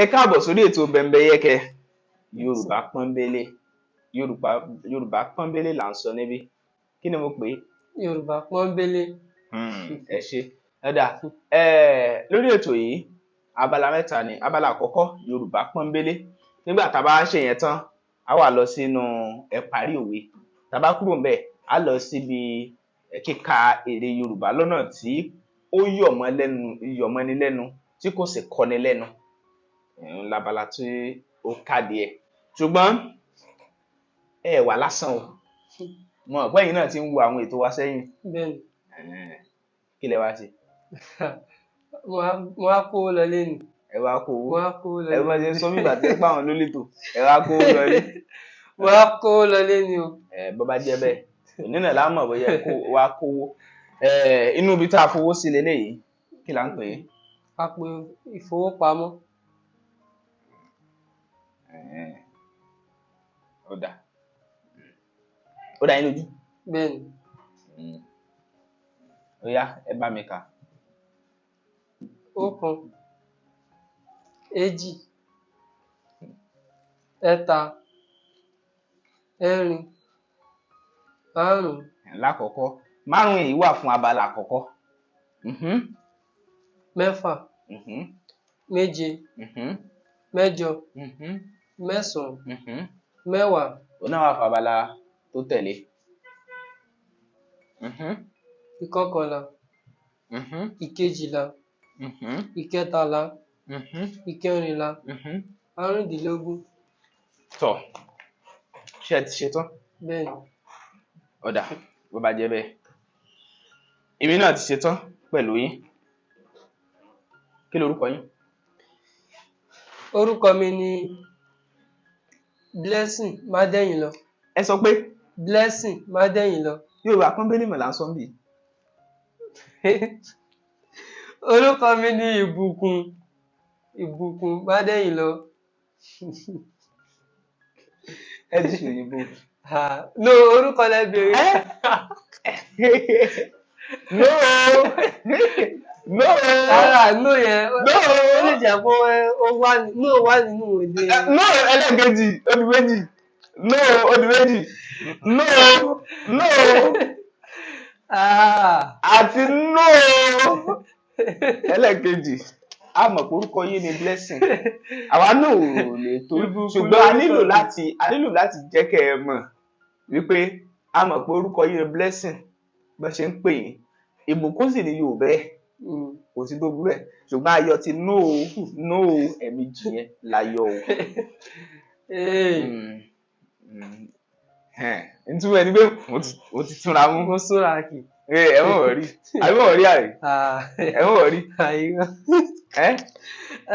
Ẹ káàbọ̀ sórí ètò Bẹ́mbẹ́yẹ́kẹ́ Yorùbá pọ́nbélé. Yorùbá pọ́nbélé là ń sọ níbí. Kí ni mo pè é? Yorùbá pọ́nbélé. Ẹ ṣé. Ẹ dà, lórí ètò yìí, abala mẹ́ta ni. Abala àkọ́kọ́, Yorùbá pọ́nbélé. Nígbà tá a bá ṣe yẹn tán, a wà lọ sínú ẹ parí òwe. Tá a bá kúrò ńbẹ̀, a lọ síbi kíka èdè Yorùbá lọ́nà tí ó yọ̀mọ́ni lẹ́nu tí kò sì kọ́ni lẹ́nu. Labala tí ó kádìí ẹ̀. Ṣùgbọ́n ẹ wà lásán o. Mo mọ̀ pé ẹ̀yin náà ti ń wo àwọn ètò wa sẹ́yìn. Bẹ́ẹ̀ni. Kí lẹ wá ṣe? Mo wá kówó lọlé ni. Ẹ wá kówó. Mo wá kówó lọlé. Ẹ bá ṣe sọ mí ìgbà tí ẹ pa àwọn lólètò. Ẹ wá kówó lọlé. Mo wá kówó lọlé ni o. Bó bá jẹ́ bẹ́ẹ̀, òní náà la mọ̀ bóyá ẹ wá kówó. Inú ibi tá a fowó sí leléyìí, kí là ń pè é? Àpò ìfowópamọ́. Ó dà. Ó dá yín lójú? Bẹ́ẹ̀ni. Ó yá, ẹ bá mi kà. 1, 2, 3, 4, 5. Lákọ̀ọ́kọ́, 5 yìí wà fún abala àkọ́kọ́. 6, 7, 8, 9, 10. Òun náà wà fún abala tó tẹ̀lé. 11, 12, 13, 14, 15. Tọ̀, ṣé ẹ ti ṣe tán? Bẹ́ẹ̀ni. Ó dà, bó bá jẹ́ bẹ́ẹ̀. Èmi náà ti ṣe tán pẹ̀lú yín. Kí lorúkọ yín? Orúkọ mi ni Blessing Mádẹ́yìnlọ. Ẹ sọ pé? Blessing Mádẹ́yìnlọ. Yorùbá pọ́nbélé mọ̀ là ń sọ níbí. Orúkọ mi ni Ìbùkún Mádẹ́yìnlọ. Ẹ ti ṣe òyìnbó. No, orúkọ lẹ bèrè. No. No. Rárá, no yẹn. No. Ó lè jẹ́ pé ó wà no wà nínú èdè. No, ẹlẹ́ẹ̀kejì, ó di méjì. No, ó di méjì. No, no. Àti no. Ẹlẹ́ẹ̀kejì, a mọ̀ pé orúkọ yín ni Blessing. Àwa náà ò lè tó. Ṣùgbọ́n a nílò láti jẹ́ kẹ́ ẹ mọ̀ wípé a mọ̀ pé orúkọ yín ni Blessing. Bá ṣe ń pè yín. Ìbùkún sì ni Yorùbá ẹ̀. Kò sí tó burú ẹ̀. Ṣùgbọ́n ayọ̀ ti no no ẹ̀mejì yẹn láyọ̀ o. Ntúmọ̀ ẹni pé mo ti túnra mú. Mo súnra kì. Ẹ mọ̀ wọ̀ rí. Àbí mọ̀ rí àrí? Ẹ mọ̀ wọ̀ rí. Ẹ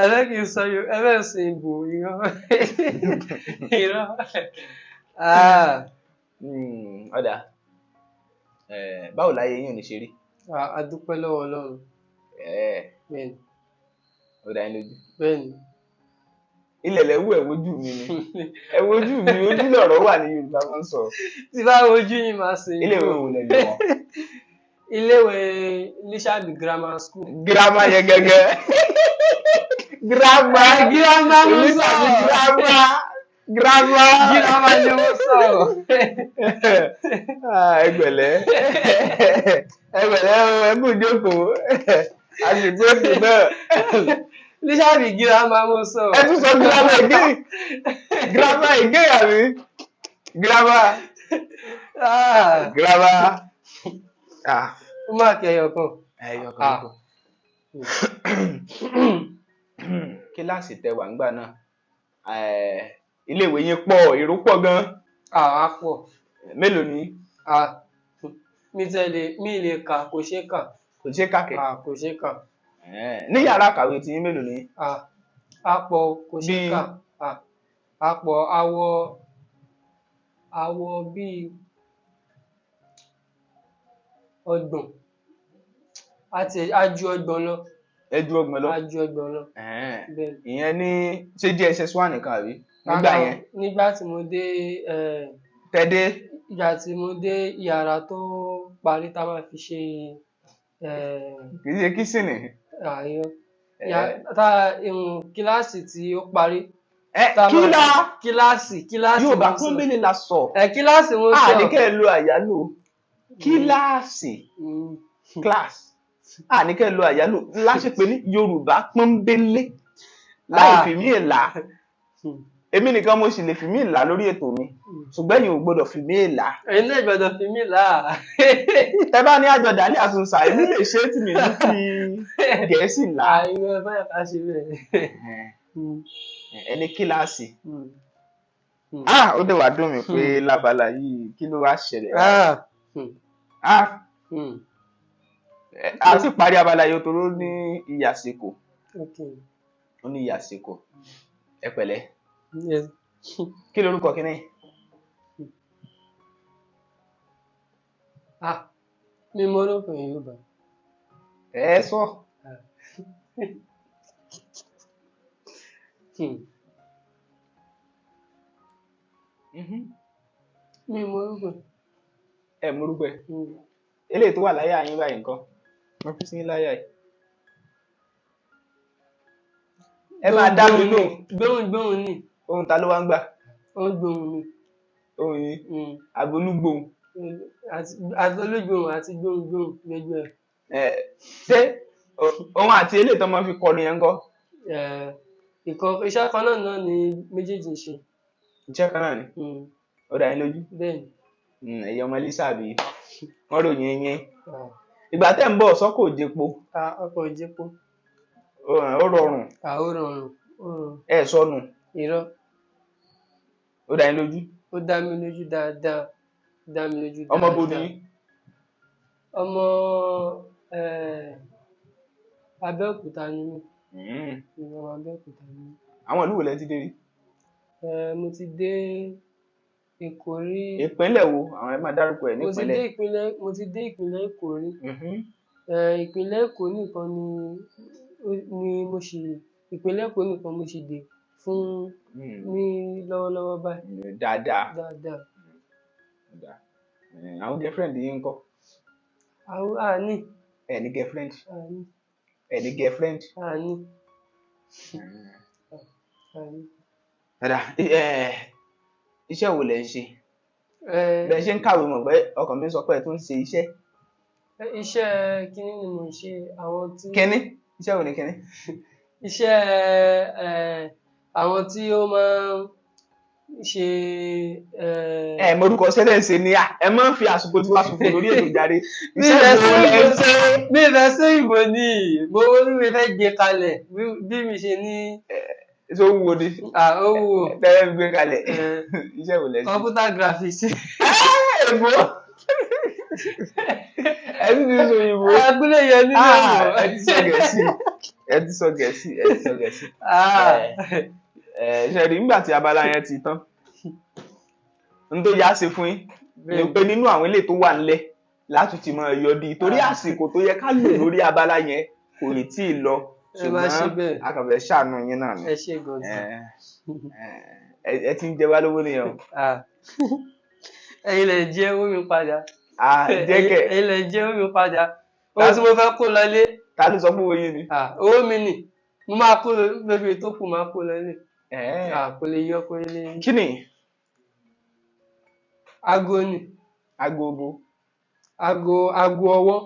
fẹ́ kí n sọ Yorùbá, ẹ fẹ́ sọ ìbò irọ́. Irọ́. Ó dà. Báwo láyé yín ò ní ṣe rí? A dúpẹ́ lọ́wọ́ Ọlọ́run. Bẹ́ẹ̀ni. Ó dá yín lójú. Bẹ́ẹ̀ni. Ilẹ̀ lẹ wú, ẹ wojú mi ni. Ẹ wojú mi, ojú lọ̀rọ̀ wà ní Yorùbá máa ń sọ. Tí bá wojú yín máa ṣe. Ilé ìwé wo lẹ lọ? Ilé ìwé Lísàbí Grammar School. Girama yẹn gẹ́gẹ́. Girama. Girama ló sọ. Lísàbí girama. Girama. Girama ni mo sọ. Ẹ pẹ̀lẹ́. Ẹ pẹ̀lẹ́, ẹ kú ìjókòó. Àsìkò ètò náà. Lísàbí girama mo sọ. Ẹ tún sọ girama again. Girama again àbí? Girama. Girama. Ó máa kí ẹyọ kan. Ẹyọ kan. Kíláàsì tẹ wà ńgbà náà. Ilé ìwé yín pọ̀, èrò pọ̀ gan. Àwa pọ̀. Mélòó ni? Mi tẹ̀lé, mi lè kà, kò ṣeé kà. Kò ṣeé kà kẹ̀. Kò ṣeé kà. Ní yàrá ìkàwé tí yín mélòó ni? A pọ̀, kò ṣeé kà. A pọ̀, awọ bíi 30. A ju 30 lọ. Ẹ ju 30 lọ. A ju 30 lọ. Bẹ́ẹ̀ni. Ìyẹn ní ṣé JSS 1 nìkan àbí? Nígbà yẹn. Nígbà tí mo dé. Tẹ́dé. Ìgbà tí mo dé yàrá tó parí tá a máa fi ṣe. Kì í ṣe kíṣìnì. Àyọ. Tá kíláàsì tí ó parí. Kílá kíláàsì kíláàsì Yorùbá mo sọ. pọ́nbélé la sọ. Kíláàsì mo sọ. Àní kẹ́ ẹ lo àyálò kíláàsì, class. Àní kẹ́ ẹ lo àyálò láṣẹ pé ní Yorùbá pọ́nbélé láì fi mí là. Èmi nìkan mo sì lè fi mí là lórí ètò mi, ṣùgbọ́n ẹ̀yin ò gbọ́dọ̀ fi mí là. Ẹ̀yin náà gbọ́dọ̀ fi mí là. Tẹ bá ní àjọ dàlí àtúnṣà, èmi lè ṣe é tí mi ní fi Gẹ̀ẹ́sì là. Àìwọ báyà ká ṣe bẹ́ẹ̀. Ẹni kíláàsì. Ó dẹ̀ wá dùn mí pé lábala yìí kí ló wá ṣẹlẹ̀. A ti parí abala yìí torí ó ní ìyàsíkò. Ó ní ìyàsíkò. Ẹ pẹ̀lẹ́. Kí lorúkọ kínní? Mi mọ orúkọ Yorùbá. Ẹ sọ. Mi mọ orúkọ. Ẹ mọ orúkọ ẹ. Eléyìí tó wà láyà yín báyìí nǹkan. Wọ́n fi sí láyà yìí. Ẹ máa dá mi lóhùn. Gbóhùn gbóhùn ni. Ohun ta ló wá ń gbà? Ó ń gbóhùn mi. Ohun yìí. Àbí olúgbòhùn? Àti olúgbòhùn àti gbóhùn gbóhùn gbogbo ẹ̀. Ṣé òun àti eléyìí tó máa fi kọrin yẹn ńkọ́? Iṣẹ́ kan náà ni méjèèjì ń ṣe. Iṣẹ́ kan náà ni? Ó dá yín lójú? Bẹ́ẹ̀ni. Ẹ̀yin ọmọ Lísàbí, wọ́n ròyìn yín. Ìgbà tẹ́ ń bọ̀ sọ́kò òjèpo. Ọkọ̀ òjèpo. Ó rọrùn. Ó rọrùn, ó rọrùn. Ẹ sọnù. Irọ́. Ó dá yín lójú? Ó dá mi lójú dáadáa. Ó dá mi lójú Ọmọ bo ni dáadáa. yín? Ọmọ Abẹ́òkúta ni mí. Ọmọ Abẹ́òkúta ni mí. Àwọn ìlú wo lẹ ti dé rí? Mo ti dé Èkó rí. Ìpínlẹ̀ wo? Àwọn ẹ máa dárúkọ ẹ̀ Mo ti nípínlẹ̀. dé ìpínlẹ̀, mo ti dé ìpínlẹ̀ Èkó rí. Ìpínlẹ̀ Èkó nìkan ni mo ṣì, ìpínlẹ̀ Èkó nìkan mo ṣì dé fún ní lọ́wọ́lọ́wọ́ báyìí. Dáadáa. Dáadáa. Àwọn girlfriend yín ńkọ́? Àwọn àní. Ẹ ní girlfriend? Àní. Ẹ ní girlfriend? Àní. Àní. Dáadáa. Iṣẹ́ wo lẹ ń ṣe? Bẹ́ẹ̀ ṣe ń kàwé mọ̀ pé ọkàn mi sọ pé ẹ tún ń ṣe iṣẹ́. Iṣẹ́ kínní ni mò ń ṣe, àwọn tí. Kínní? Iṣẹ́ wo ni kínní? Iṣẹ́ àwọn tí ó máa ń ṣe. Ẹ mọ orúkọ iṣẹ́ tẹ́ ń ṣe ni à, ẹ máa ń fi àsìkò tí wàá ṣòfò lórí ètò ìjàre. Iṣẹ́ wo lẹ ń ṣe? Mi fẹ́ sí ìbò ni, mo ní mi fẹ́ gbé kalẹ̀ bí mi ṣe ní. Ṣé ó wúwo ni? Ó wúwo. Tẹ́lẹ̀ ń gbé kalẹ̀. Iṣẹ́ wo lẹ ń ṣe? Computer graphics. Èbó. Ẹ ti ti sọ òyìnbó. Abúlé yẹn nínú èbó. Ẹ ti sọ Gẹ̀ẹ́sì. Ẹ ti sọ Gẹ̀ẹ́sì. Ẹ ti sọ Gẹ̀ẹ́sì. Ṣe rí nígbà tí abala yẹn ti tán. N tó yá ṣe fún yín ni pé nínú àwọn ilé tó wà nílẹ̀ láti ti máa yọ di torí àsìkò tó yẹ ká lò lórí abala yẹn kò ní tí ì lọ. Ṣùgbọ́n a kàn fẹ́ ṣàánú yín náà ni. Ẹ ṣé gan-an. Ẹ ti ń jẹ wá lówó nìyẹn o. Ẹ̀yin lẹ jẹ owó mi padà. Jẹ́ kẹ̀. Ẹ̀yin lẹ jẹ owó mi padà. Owó tí mo fẹ́ kó lọlé. Ta ló sọ fún owó yín ni? Owó mi nì. Mo máa kó lórí tó kù máa kó lọlé. Kò lè yọ kó lè. Kí ni? Ago ni. Ago bo? Ago, ago ọwọ́.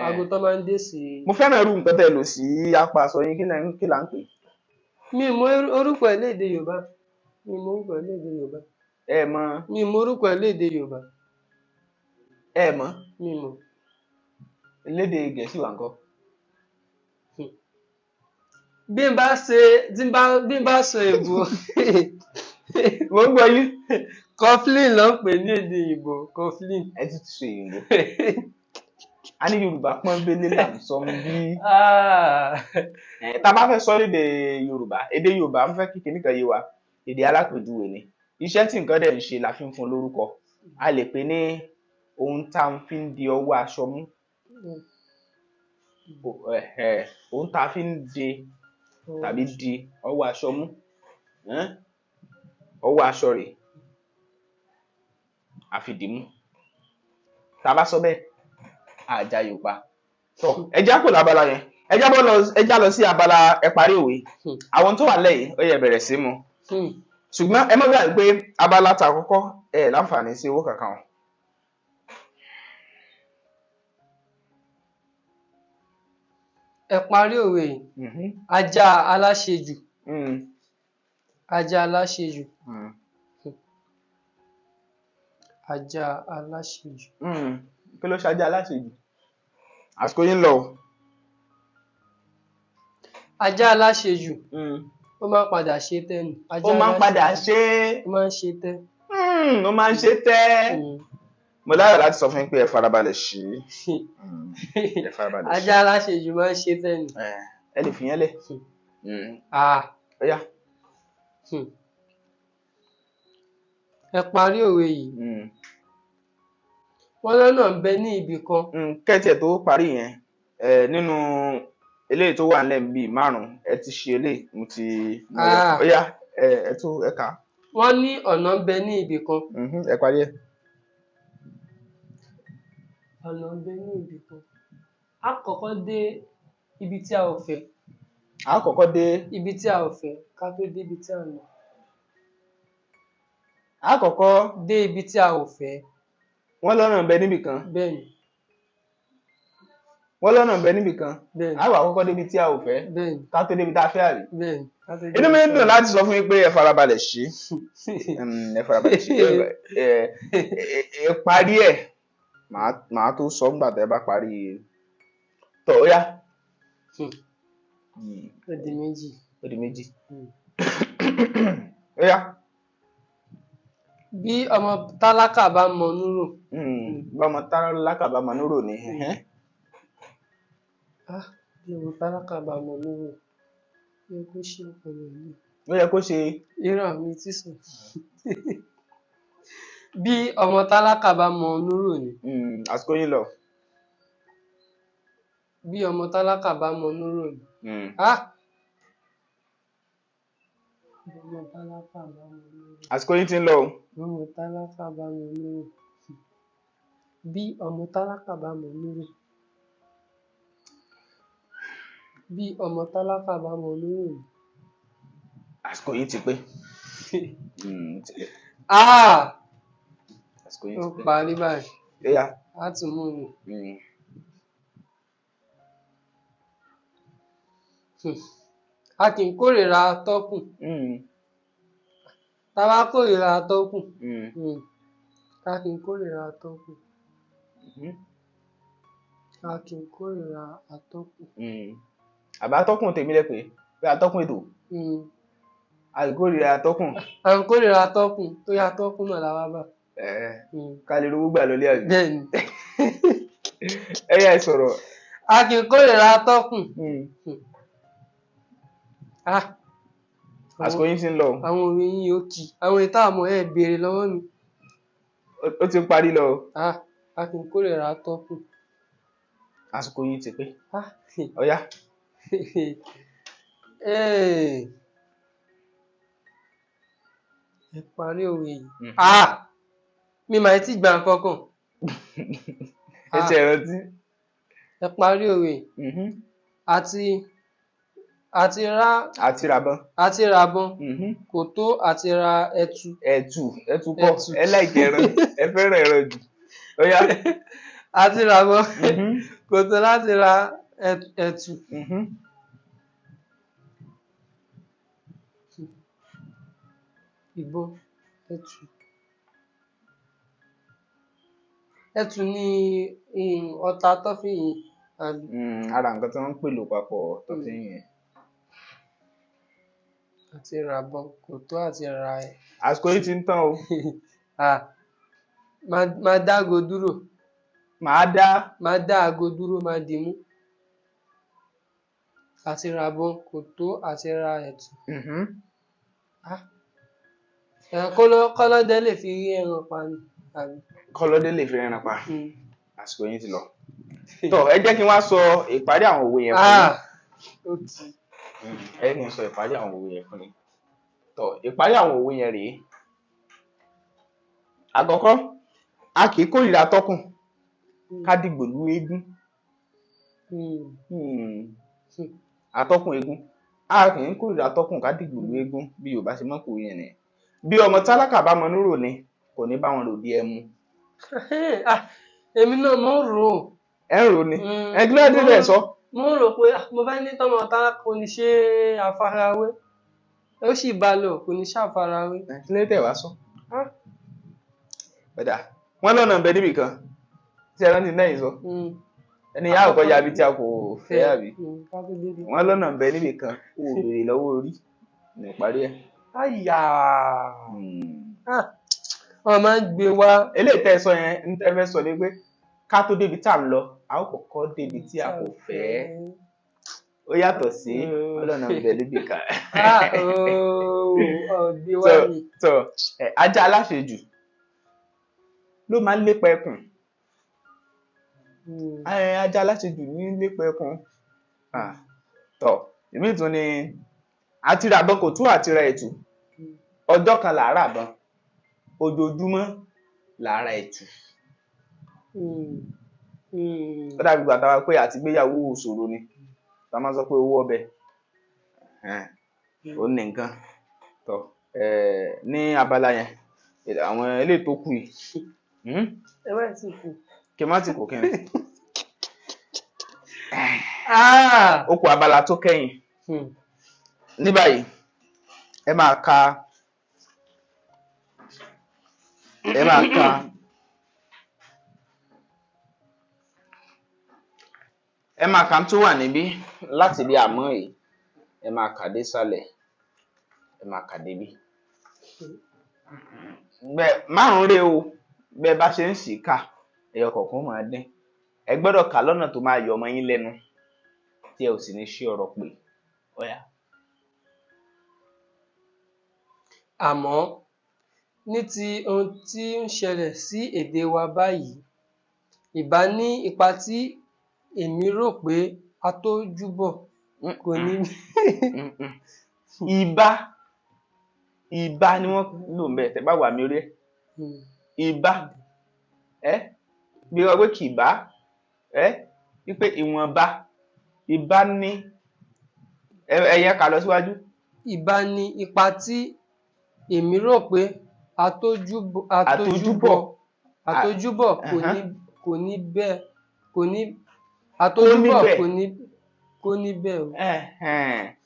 Ago tó máa ń dé sí. Mo fẹ́ràn irú nǹkan tẹ́ lò sí apá aṣọ yín, kí là ń pè? Mi mọ orúkọ ẹ̀ lédè Yorùbá. Mi mọ orúkọ ẹ̀ lédè Yorùbá. Ẹ mọ̀. Mi mọ orúkọ ẹ̀ lédè Yorùbá. Ẹ mọ̀. Mi mọ̀. Lédè Gẹ̀ẹ́sì wà ńkọ́? Bí n bá ṣe, tí n bá, bí n bá sọ èbó. Mo ń gbọ́ yín. Coughlin ló ń pè ní èdè Ìgbò, coughlin. Ẹ ti sọ èyìnbó. A ní Yorùbá pọ́nbélé là ń sọ bí. Tá a bá fẹ́ sọ lédè Yorùbá, èdè Yorùbá ń fẹ́ kí kinní kan yé wa, èdè alápèjúwe ni. Iṣẹ́ tí nǹkan dẹ̀ ń ṣe la fi ń fún lórúkọ. A lè pè ní ohun tá a fi ń di ọwọ́ aṣọ mú. Ohun tá a fi ń de tàbí di ọwọ́ aṣọ mú. Ọwọ́ aṣọ rèé. A fi dì mú. Tá a bá sọ bẹ́ẹ̀, àjà Yorùbá. Tọ́ ẹ já kò lábala yẹn. Ẹ jábọ́ lọ, ẹ já lọ sí abala ẹ parí òwe. Àwọn tó wà lẹ́yìn ó yẹ bẹ̀rẹ̀ sí mu. Ṣùgbọ́n ẹ má gbàgbé pé abala ta àkọ́kọ́ ẹ láǹfààní sí owó kankan o. Ẹ parí òwe yìí. Ajá aláṣejù. Ajá aláṣejù. Ajá aláṣejù. Kí ló ṣajá aláṣejù? Àsìkò yín ń lọ o. Ajá aláṣejù. Ó máa ń padà ṣe tẹ́ ni. Ó máa ń padà ṣe é. Ó máa ń ṣe tẹ́. Ó máa ń ṣe tẹ́. Mo láyọ̀ láti sọ fún yín pé ẹ farabalẹ̀ ṣe é. Ẹ farabalẹ̀ ṣe. Ajá aláṣejù máa ń ṣe tẹ́ ni. Ẹ lè fìyẹn lẹ̀. Ó yá. Ẹ parí òwe yìí. Wọ́n lọ́nà ń bẹ ní ibì kan. Kẹ́tì ẹ̀ tó parí yẹn, nínú eléyìí tó wà nílẹ̀ bíi márùn-ún, ẹ ti ṣe eléyìí, mo ti. Ó yá, ẹ tó ẹ kà á. Wọ́n ní ọ̀nà ń bẹ ní ibì kan. Ẹ parí ẹ̀. Ọ̀nà ń bẹ ní ibì kan. A kọ́kọ́ dé ibi tí a ò fẹ́. A kọ́kọ́ dé. Ibi tí a ò fẹ́ ká tó dé ibi tí a ń lọ. A kọ́kọ́ dé ibi tí a ò fẹ́. Wọ́n lọ́nà ń bẹ níbì kan. Bẹ́ẹ̀ni. Wọ́n lọ́nà ń bẹ níbì kan. Bẹ́ẹ̀ni. A wà kọ́kọ́ débi tí a ò fẹ́. Bẹ́ẹ̀ni. Ká tó débi tá a fẹ́ àbí. Bẹ́ẹ̀ni. Inú mi dùn láti sọ fún yín pé ẹ farabalẹ̀ ṣe. Ẹ farabalẹ̀ ṣe. Ẹ parí ẹ̀. Màá tó sọ nígbà tẹ́ ẹ bá parí. Tọ́ ó yá. Ó di méjì. Ó di méjì. Ó yá. Bí ọmọ tálákà bá mọ núrò. Bí ọmọ tálákà bá mọ núrò ni. Bí ọmọ tálákà bá mọ núrò, ó yẹ kó ṣe ọpọlọ yìí. Ó yẹ kó ṣe. Irọ́ mi ti sùn. Bí ọmọ tálákà bá mọ núrò ni. Àsìkò yín lọ. Bí ọmọ tálákà bá mọ núrò ni. Bí ọmọ tálákà bá mọ núrò. Àsìkò yín ti ń lọ o. Bí ọmọ tálákà bá mọ núrò. Bí ọmọ tálákà bá mọ núrò. Bí ọmọ tálákà bá mọ núrò ni. Àsìkò yín ti pé. Àsìkò yín ti pé. Ó parí báyìí. Ó yá. A tún mú mi. A kì í kórìíra atọ́kùn. Tá a bá kórìíra atọ́kùn. A kì í kórìíra atọ́kùn. A kì í kórìíra atọ́kùn. Àbá atọ́kùn tèmi lẹ pé pé atọ́kùn ètò. A kì í kórìíra atọ́kùn. A kì í kórìíra atọ́kùn tó yá atọ́kùn náà la wá bá. Ká lè rówó gbà lọlé àbí. Bẹ́ẹ̀ni. Ẹ yá ẹ sọ̀rọ̀. A kì í kórìíra atọ́kùn. Àsìkò yín ti ń lọ. Àwọn òwe yín ó kì í. Àwọn ìta àmọ́ ẹ béèrè lọ́wọ́ mi. Ó ti ń parí lọ. A kì í kórìíra atọ́kùn. Àsìkò yín ti pé. Ó yá. Ẹ parí òwe yìí. Mi máa ti gbà nǹkan kan. Ẹ ṣe ìrántí. Ẹ parí òwe yìí. Àti ra. Àti ràbọn. Àti ràbọn. Kò tó àti ra ẹtu. Ẹtu, ẹtu kọ́. Ẹ láìkí ẹran. Ẹ fẹ́ràn ẹran jù. Ó yá. Àti ràbọn. Kò tó láti ra ẹtu. Ìbọn ẹtu. Ẹtu ni ọta tó fi yìn àbí. Ara nǹkan tí wọ́n ń pèlò papọ̀ tó fi ń yìn. Àti ràbọn kò tó àti ra ẹ. Àsìkò yìí ti ń tán o. Máa dá aago dúró. Màá dá. Máa dá aago dúró, máa dì mú. Àti ràbọn kò tó àti ra ẹtu. Kọ́lọ́dẹ lè fi rí ẹran pa ni, àbí? Kọ́lọ́dẹ lè fi rí ẹran pa. Àsìkò yín ti lọ. Tọ́ ẹ jẹ́ kí n wá sọ ìparí àwọn òwe yẹn fún yín. Ẹ jẹ́ kí n sọ ìparí àwọn òwe yẹn fún yín. Tọ́ ìparí àwọn òwe yẹn rèé. Àkọ́kọ́, a kì í kórìíra atọ́kùn ká dìgbò lu eégún. Atọ́kùn eégún, a kì í kórìíra atọ́kùn ká dìgbò lu eégún, bí Yorùbá ṣe mọ̀ kó yẹn nìyẹn. Bí ọmọ tálákà bá mọ núrò ni kò ní bá wọn ròde ẹmu. Ah, èmi náà mo ń rò ó. Ẹ ń rò ni. Ẹ kí ló dé tẹ́ ẹ sọ? Mo ń rò pé mo fẹ́ ní tọmọ tálákà kò ní ṣe àfarawé, ó sì bá lọ, kò ní ṣàfarawé. Ẹ kí ló dé tẹ́ wá sọ? Ọ̀dà wọ́n lọ́nà ń bẹ níbì kan tí ẹ rántí lẹ́yìn sọ. Ẹni yá àkọ́kọ́ yabi tí a kò fẹ́ àbí. Wọ́n lọ́nà ń bẹ níbì kan kó o béèrè lọ́wọ́ orí ní ìparí ẹ̀. Àyà wọ́n máa ń gbé wá. Eléyìí tẹ́ ẹ sọ yẹn ń tẹ́ fẹ́ sọ ni pé ká tó débi tá à ń lọ, a ó kọ́kọ́ débi tí a kò fẹ́. Ó yàtọ̀ sí ọlọ́nà ń bẹ níbì kan. Gbé wá ni. So ajá aláṣejù ló máa ń lépa ẹkùn. Ajá aláṣejù ní lépa ẹkùn. Tọ ìmí tún ni àtìràbọn kò tún àtìrà ẹ̀tù. Ọjọ́ kan làárà bọn, ojoojúmọ́ làárà ẹ̀tù. Ó dàbí ìgbà táwa pé àtìgbéyàwó òṣòro ni tá a máa sọ pé owó ọbẹ̀ ó ní nǹkan. Tọ ní abala yẹn àwọn eléyìí tó kù yìí. Ẹ má ti kù. Kí n má ti kù kí ni. Ó kù abala tó kẹ́yìn. Ní báyìí ẹ máa ka ẹ máa ka tó wà níbí láti bí àmọ́ yìí, ẹ máa kà dé sálẹ̀, ẹ máa kà débí. Bẹ́ẹ̀ márùn-ún rèé o, bẹ́ẹ̀ bá ṣe ń ṣì kà ẹyọ kọ̀ọ̀kan máa dín. Ẹ gbọ́dọ̀ kà lọ́nà tó máa yọ ọmọ yín lẹ́nu tí ẹ ò sì ní ṣí ọ̀rọ̀ pé. Ọ̀yá. Àmọ́ ní ti ohun tí ń ṣẹlẹ̀ sí èdè wa báyìí, ìbá ní ipa tí èmi rò pé atójúbọ̀ kò ní. Ìbá ìbá ni wọ́n lò ń bẹ̀ tẹ́ bá wà mí orí ẹ̀. Ìbá ẹ bí wọ́n pé kì bá ẹ wípé ìwọ̀nba ìbá ní ẹ̀yẹ kà lọ síwájú. Ìbá ní ipa tí èmi rò pé àtójúbọ̀ kò ní bẹ́ẹ̀ kò ní àtójúbọ̀ kò ní bẹ́ẹ̀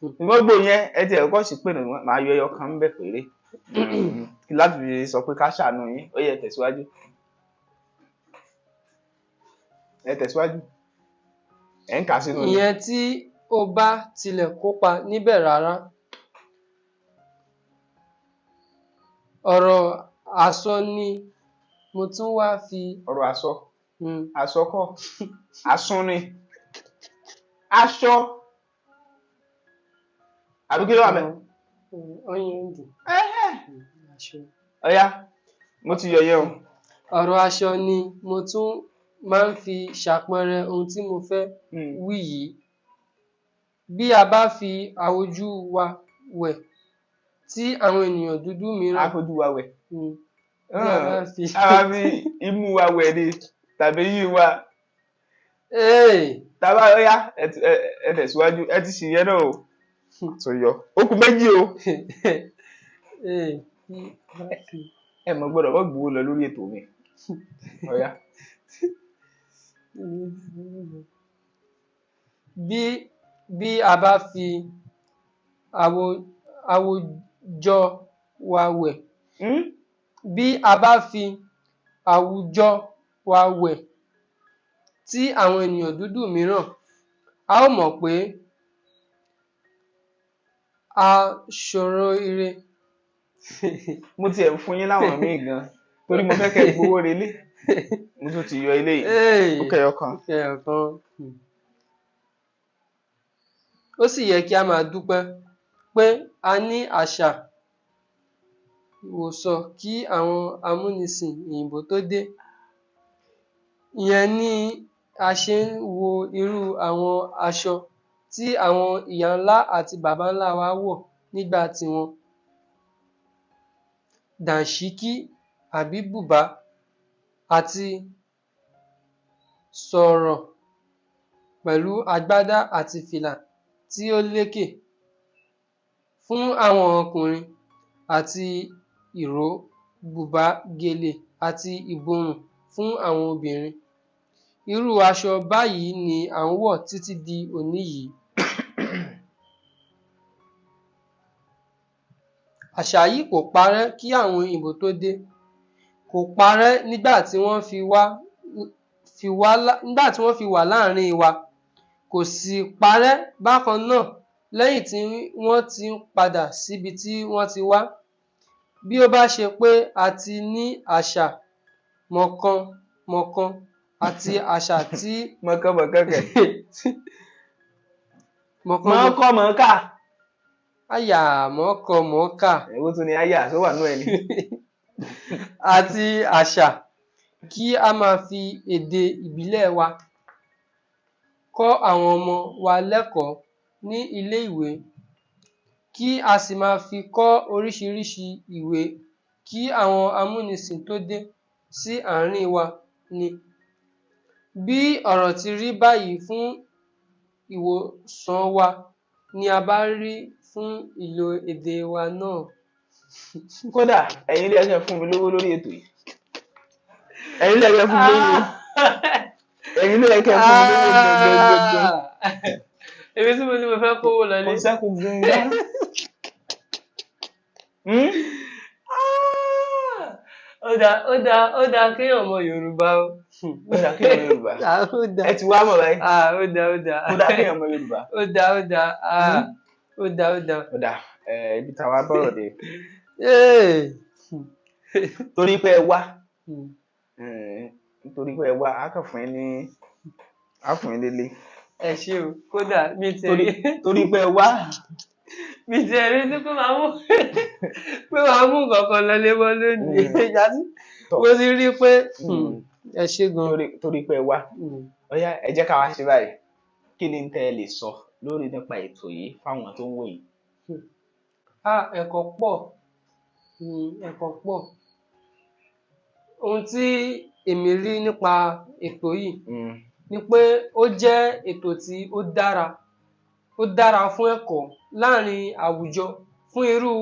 o. Gbogbo yẹn ẹ ti ẹ̀kọ́ sí pé màá yọ ẹyọ kan ń bẹ̀ péré láti fi sọ pé ká ṣàánú yín. Ó yẹ tẹ̀síwájú. Ẹ tẹ̀síwájú. Ẹ ń kà sínú. Ìyẹn tí ó bá tilẹ̀ kópa níbẹ̀ rárá. Ọ̀rọ̀ àsọ ni mo tún wá fi. Ọ̀rọ̀ àsọ. Àsọ kọ́. Àsun ni. Aṣọ. Àbí kí ló wà mẹ́? Ọyàn dì. Ọ̀yá, mo ti yọ yẹn o. Ọ̀rọ̀ aṣọ ni mo tún máa ń fi ṣàpẹẹrẹ ohun tí mo fẹ́ wí yìí. Bí a bá fi àwòjú wa wẹ̀ tí àwọn ènìyàn dúdú mìíràn. A fojú wa wẹ̀. A bá fi imú wa wẹ̀ ni tàbí yí wa. Tàbá ọ̀yá ẹ tẹ̀síwájú, ẹ ti ṣì yẹn náà o. Tó yọ. Ó kù méjì o. Ẹ mọ̀ gbọ́dọ̀ wọ́n gbowó lọ lórí ètò mi. Ọ̀yá. Bí a bá fi àwùjọ wa wẹ̀. Bí a bá fi àwùjọ wa wẹ̀ tí àwọn ènìyàn dúdú mìíràn, a ó mọ̀ pé a ṣoríire. Mo tiẹ̀ ń fún yín láwọn míì gan torí mo fẹ́ kẹ́ gbowó relé. Mo tún ti yọ eléyìí. Ó kẹyọ kan. Ó sì yẹ kí a máa dúpẹ́ pé a ní àṣà ìwòsàn kí àwọn amúnisìn òyìnbó tó dé. Ìyẹn ni a ṣe ń wo irú àwọn aṣọ tí àwọn ìyá ńlá àti bàbá ńlá wa wọ̀ nígbà tiwọn. Dàńṣíkí àbí bùbá àti sọ̀rọ̀ pẹ̀lú agbádá àti fìlà. tí ó lékè fún àwọn ọkùnrin àti ìró, bùbá, gèlè àti ìborùn fún àwọn obìnrin. Irú aṣọ báyìí ni à ń wọ̀ títí di òní yìí. Àṣà yìí kò parẹ́ kí àwọn òyìnbó tó dé, kò parẹ́ nígbà tí wọ́n fi wà láàrin wa, kò sì parẹ́ bákan náà lẹ́yìn tí wọ́n ti ń padà síbi tí wọ́n ti wá. Bí ó bá ṣe pé a ti ní àṣà mọ̀ọ́kàn àti àṣà tí Mọ̀ọ́kànmọ̀ọ́kàn kẹ̀. Mọ̀ọ́kọ̀mọ̀ọ́kà. Àyà mọ̀ọ́kọ̀mọ̀ọ́kà. Èwo tún ni àyà tó wà nú ẹ ni? Àti àṣà kí a máa fi èdè ìbílẹ̀ wa kọ́ àwọn ọmọ wa lẹ́kọ̀ọ́ ní ilé ìwé, kí a sì máa fi kọ́ oríṣiríṣi ìwé kí àwọn amúnisìn tó dé sí àárín wa ni. Bí ọ̀rọ̀ ti rí báyìí fún ìwòsàn wa ni a bá rí fún ìlò èdè wa náà. Kódà ẹ̀yin ilé ẹ̀kẹ́ fún mi lówó lórí ètò yìí. Ẹ̀yin ilé ẹ̀kẹ́ fún mi lówó. Ẹ̀yin ilé ẹ̀kẹ́ fún mi lówó gbọ̀ngbọ̀ngbọ̀ngbọ̀n. Èmi tí mo ní mo fẹ́ kówó lọ ní. Kò sẹ́kù gan-an. Ó dáa kéèyàn mọ Yorùbá o. Ó dáa kéèyàn mọ Yorùbá. Ẹ ti wá mọ̀ báyìí. Ó dáa. Ó dáa kéèyàn mọ Yorùbá. Ó dáa. Ó dáa. Ó dáa, ibi táwa bọ̀rọ̀ dé. Torí pé ẹ wá. Nítorí pé ẹ wá, a kàn fún yín ní, a fún yín lélẹ̀. Ẹ ṣé o, kódà mi ti rí. Torí pé ẹ wá. Mi ti rí tí pé màá mú nǹkan kan lọlé mọ́ lónìí. Mo ti rí pé ẹ ṣé gan. Torí pé ẹ wá. Ọ̀yá, ẹ jẹ́ ká wá ṣe báyìí. Kí ni tẹ́ ẹ lè sọ lórí nípa ètò yìí fáwọn tó ń wò yìí? Ẹ̀kọ́ pọ̀. Ẹ̀kọ́ pọ̀. Ohun tí èmi rí nípa ètò yìí ni pé ó jẹ́ ètò tí ó dára. Ó dára fún ẹ̀kọ́ láàrin àwùjọ fún irú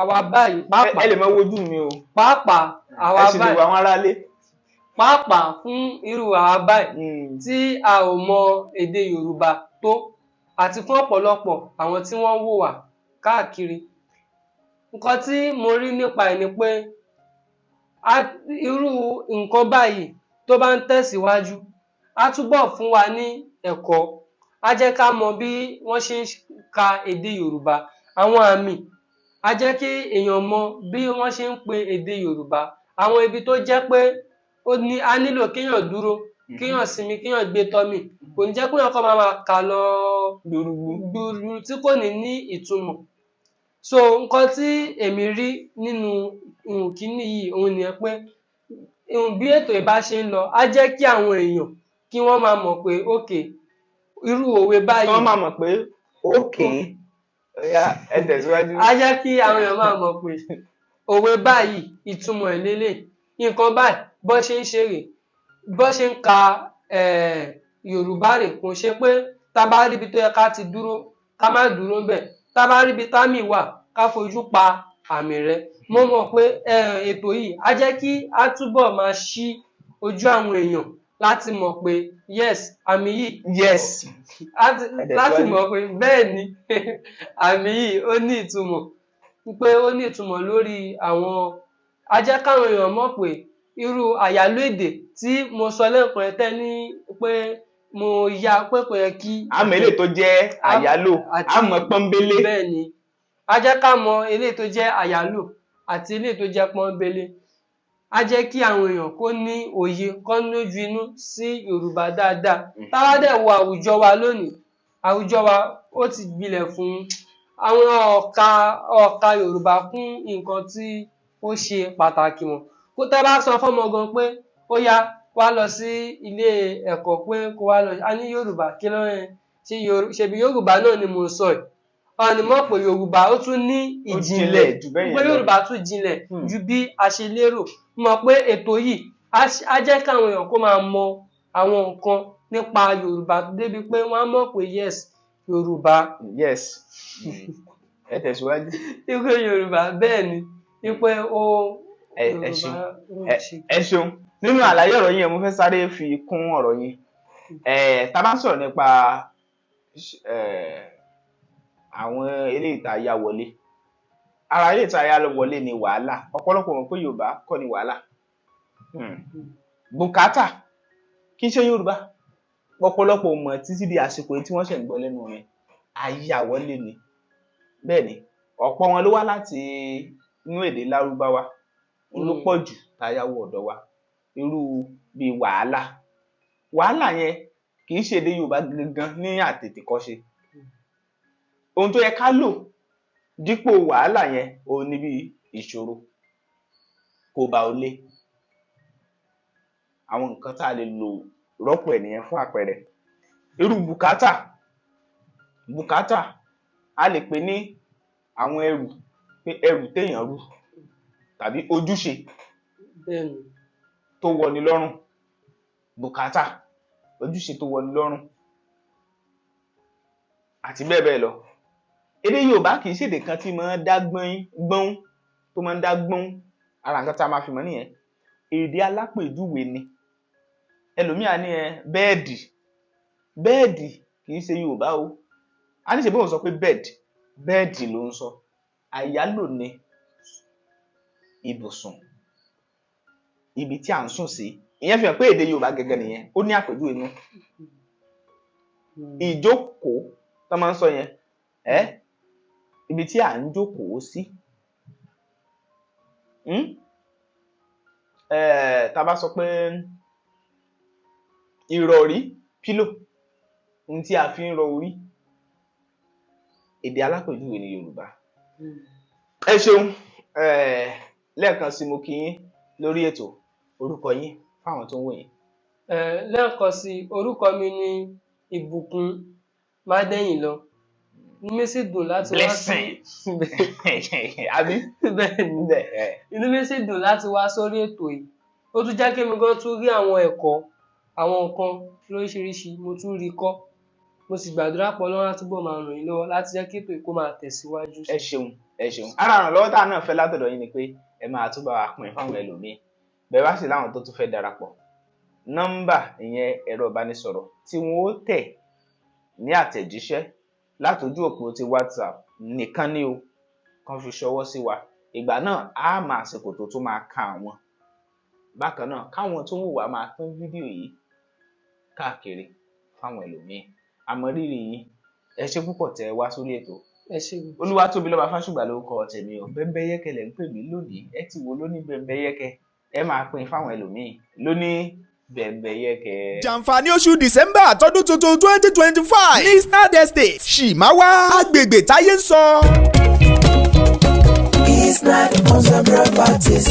àwa báyìí pàápàá. Ẹ lè máa wojú mi o. Pàápàá àwa báyìí. Ẹ sì lè wo àwọn aráalé. Pàápàá fún irú àwa báyìí tí a ò mọ èdè Yorùbá tó, àti fún ọ̀pọ̀lọpọ̀ àwọn tí wọ́n ń wò wá káàkiri. Nǹkan tí mo rí nípa ẹ̀ ni pé irú nǹkan báyìí tó bá ń tẹ̀síwájú, á túbọ̀ fún wa ní ẹ̀kọ́. Á jẹ́ ká mọ bí wọ́n ṣe ń ka èdè Yorùbá, àwọn àmì, á jẹ́ kí èèyàn mọ bí wọ́n ṣe ń pe èdè Yorùbá, àwọn ibi tó jẹ́ pé á nílò kéèyàn dúró, kéèyàn sinmi, kéèyàn gbé tọ́mì. Kò ní jẹ́ pé èèyàn kàn máa kà lọ gbúrú tí kò ní ní ìtumọ̀. So nǹkan tí èmi rí nínú kíní yìí òun nìyẹn pé bí ètò ìbá ṣe ń lọ, á jẹ́ kí àwọn èèyàn kí wọ́n máa mọ̀ pé okay, irú òwe báyìí. Kí wọ́n máa mọ̀ pé okay, ẹ tẹ̀síwájú. Á jẹ́ kí àwọn èèyàn máa mọ̀ pé òwe báyìí ìtumọ̀ ẹ̀ lélẹ̀, nǹkan báyìí bọ́ ṣe ń ṣe rè, bọ́ ṣe ń ka Yorùbá rè, kò ṣe pé tá bá ríbi tó yẹ ká ti dúró ká má dúró ńbẹ̀, tá bá ríbi támì wà ká fojú pa àmì rẹ̀. Mo mọ̀ pé ètò yìí á jẹ́ kí á túbọ̀ máa ṣí ojú àwọn èèyàn láti mọ̀ pé yes, àmì yìí. Yes. Láti mọ̀ pé bẹ́ẹ̀ ni àmì yìí ó ní ìtumọ̀, pé ó ní ìtumọ̀ lórí àwọn. Á jẹ́ káwọn èèyàn mọ̀ pé irú àyálò èdè tí mo sọ lẹ́ẹ̀kan tẹ́ ní pé mo ya pé kò yẹ kí. Àmọ́ eléyìí tó jẹ́ àyálò, àmọ́ pọ́nbélé. Bẹ́ẹ̀ ni, á jẹ́ ká mọ eléyìí tó jẹ́ àyálò àti eléyìí tó jẹ́ pọ́nbélé. Á jẹ́ kí àwọn èèyàn kó ní òye, kó lójú inú sí Yorùbá dáadáa. Tá bá dẹ̀ wo àwùjọ wa lónìí, àwùjọ wa ó ti gbilẹ̀ fún àwọn ọ̀ka Yorùbá kún nǹkan tí ó ṣe pàtàkì mọ́. Kó tẹ́ bá sọ fọ́mọ gan pé ó yá wá lọ sí ilé ẹ̀kọ́ pé kó wá lọ, a ní Yorùbá kí ló ń ṣe, ṣebí Yorùbá náà ni mò ń sọ yìí. Ọ̀nì mọ̀ pé Yorùbá ó tún ní ìjìnlẹ̀, pé Yorùbá tún jinlẹ̀ ju bí a ṣe lérò. Mọ̀ pé ètò yìí á jẹ́ káwọn èèyàn kó máa mọ àwọn nǹkan nípa Yorùbá débi pé wọ́n á mọ̀ pé yes, Yorùbá. Yes. Ẹ tẹ̀síwájú. Wípé Yorùbá bẹ́ẹ̀ ni, wípé ó Ẹ ṣeun. Yorùbá ó ṣe. Ẹ ṣeun. Nínú àlàyé ọ̀rọ̀ yín yẹn, mo fẹ́ sáré fi kún ọ̀rọ̀ yín. Tá a bá ń sọ̀rọ̀ nípa àwọn eléyìí tá a yá wọlé, ara eléyìí tá a yá wọlé ni wàhálà. Ọ̀pọ̀lọpọ̀ mọ̀ pé Yorùbá kọ́ ni wàhálà. Bùkátà kì í ṣe Yorùbá. Ọ̀pọ̀lọpọ̀ mọ̀ títí di àsìkò yìí tí wọ́n ṣẹ̀ ń gbọ́ lẹ́nu mi. Ayáwọlé ni. Bẹ́ẹ̀ ni, ọ̀pọ̀ wọn ló wá láti inú èdè Lárúbáwá. Òun ló pọ̀ jù tá a yá wọ ọ̀dọ̀ wa. Irú bíi wàhálà. Wàhálà yẹn kì í ṣe èdè Yorùbá gangan ní àtètèkọ́ṣe. Ohun tó yẹ ká lò dípò wàhálà yẹn òun ni bíi ìṣòro, kò bá ò le. Àwọn nǹkan tá a lè lò rọ́pò ẹ̀ nìyẹn fún àpẹẹrẹ. Irú bùkátà, bùkátà a lè pè ní àwọn ẹrù, pé ẹrù téèyàn rù tàbí ojúṣe tó wọni lọ́rùn. Bùkátà, ojúṣe tó wọni lọ́rùn àti bẹ́ẹ̀ bẹ́ẹ̀ lọ. Èdè Yorùbá kì í ṣèdè kan tí máa ń dá gbọ́n gbọ́n tó máa ń dá gbọ́n. Ara nǹkan tá a máa fi mọ̀ nìyẹn. Èdè alápèjúwe ni. Ẹlòmíì á ní ẹ bẹ́ẹ̀dì. Bẹ́ẹ̀dì kì í ṣe Yorùbá o. A ní ṣe bóun sọ pé bed, bẹ́ẹ̀dì ló ń sọ. Àyálò ni ibùsùn, ibi tí à ń sùn sí. Ìyẹn fi hàn pé èdè Yorùbá gẹ́gẹ́ nìyẹn. Ó ní àpèjúwe inú. Ìjókòó tó máa ń sọ yẹn, ibi tí à ń jókòó sí. Tá a bá sọ pé ìrọ̀rí, pillow, ohun tí a fi ń rọ orí. Èdè alápèjúwe ni Yorùbá. Ẹ ṣeun. Lẹ́ẹ̀kan sí mo kí yín lórí ètò. Orúkọ yín fáwọn tó ń wò yín. Lẹ́ẹ̀kan sí, orúkọ mi ni Ìbùkún Mádẹ́yìnlọ. Inú mi sì dùn láti wá sí. Blessing. Àbí? Bẹ́ẹ̀ ni. Inú mi sì dùn láti wá sórí ètò yìí. Ó tún jẹ́ kí èmi gan tún rí àwọn ẹ̀kọ́, àwọn nǹkan lóríṣiríṣi mo tún rí kọ́. Mo sì gbàdúrà pé Ọlọ́run á túbọ̀ máa ràn yín lọ́wọ́ láti jẹ́ kí ètò yìí kó máa tẹ̀síwájú. Ẹ ṣeun, ẹ ṣeun. Ara ìrànlọ́wọ́ tá a náà fẹ́ látọ̀dọ̀ yín ni pé ẹ máa tún bá wa pín fáwọn ẹlòmíì. Bẹ́ẹ̀ bá sì láwọn tó tún fẹ́ darapọ̀. Nọ́mbà ìyẹn ẹ̀rọ ìbánisọ̀rọ̀ tí wọ́n ó tẹ̀ ní àtẹ̀jíṣẹ́ látọjú òpó ti WhatsApp nìkan ni o kàn fi ṣọwọ́ sí wa. Ìgbà náà á máa àsìkò tó tún máa ka àwọn. Bákan náà káwọn tó ń wò wá máa pín fídíò yìí káàkiri fáwọn ẹlòmíì. Àmọ́ rírì yín, ẹ ṣé púpọ̀ tẹ́ ẹ wá sórí ètò. Ẹ ṣé. Olúwatóbilọ́ba Fásùgbà lórúkọ tèmi o. Bẹ́ńbẹ́yẹ́kẹ́ lẹ̀ ń pè mí lónìí. Ẹ ti wo lóní Bẹ́ńbẹ́yẹ́kẹ́. Ẹ máa pín fáwọn ẹlòmíì lóní Bẹ́ńbẹ́yẹ́kẹ́. Jàǹfààní oṣù December tọdún tuntun 2025 ní Snad Estate, Ṣìmáwá, agbègbè táyé ń sọ. Isnad Homes and Properties,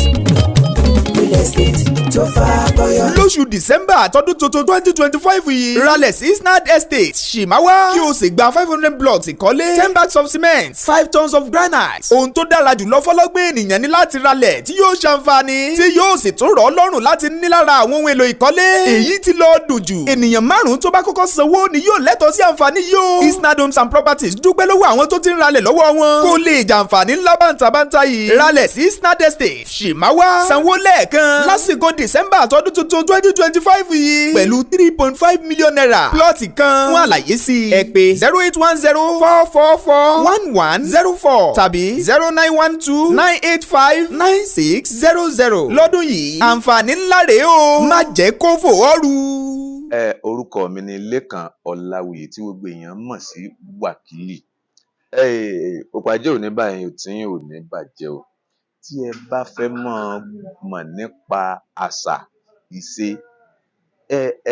Real Estate tó fàkọyọ. Lóṣù December tọdún tuntun 2025 yìí, ralẹ̀ sí Snad Estate, Ṣìmáwá, kí o sì gba 500 blocks ìkọ́lé, 10 bags of cement, 5 tons of granite. Ohun tó dára jùlọ fọlọ́gbọ́n ènìyàn ní láti ralẹ̀ tí yóò ṣàǹfààní, tí yóò sì tún rọ̀ ọ́ lọ́rùn láti ní lára àwọn ohun èlò ìkọ́lé. Èyí ti lọ dùn jù. Ènìyàn márùn-ún tó bá kọ́kọ́ sanwó ni yóò lẹ́tọ̀ọ́ sí àǹfààní yìí o. Isnad Homes and Properties dúpẹ́ lọ́wọ́ àwọn tó ti ń ralẹ̀ lọ́wọ́ wọn. Kó lè jàǹfààní ńlá bàǹtàbàǹtà yìí. Ralẹ̀ sí Snad Estate, Ṣìmáwá, sanwó lẹ́ẹ̀kan lásìkò December tọdún tuntun 2025 yìí pẹ̀lú ₦3.5 million plọ́ọ̀tì kan. Fún àlàyé sí i, ẹ pè 08104441104 tàbí 09129859600. Lọ́dún yìí, àǹfààní ńlá rèé o, má jẹ́ kó fò ọ́ rú. Ẹ orúkọ mi ni Lékan Ọláwuyì tí gbogbo èèyàn mọ̀ sí Wákìlì. Òpó ajé ò ní báyìí tí ò ní bàjẹ́ o. Tí ẹ bá fẹ́ mọ̀ mọ̀ nípa àṣà ìṣe,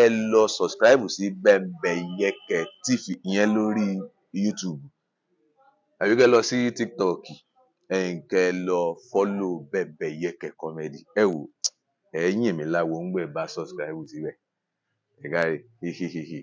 ẹ lọ subscribe sí Bẹ́ńbẹ́yẹ́kẹ́ TV ìyẹn lórí YouTube àbí kẹ́ lọ sí TikTok, ẹ̀yin kẹ́ lọ follow Bẹ́ńbẹ́yẹ́kẹ́ Comedy. Ẹ wò ẹ yìn mí láwo ń gbẹ bá subscribe síbẹ̀. Ẹ káre hihihihi.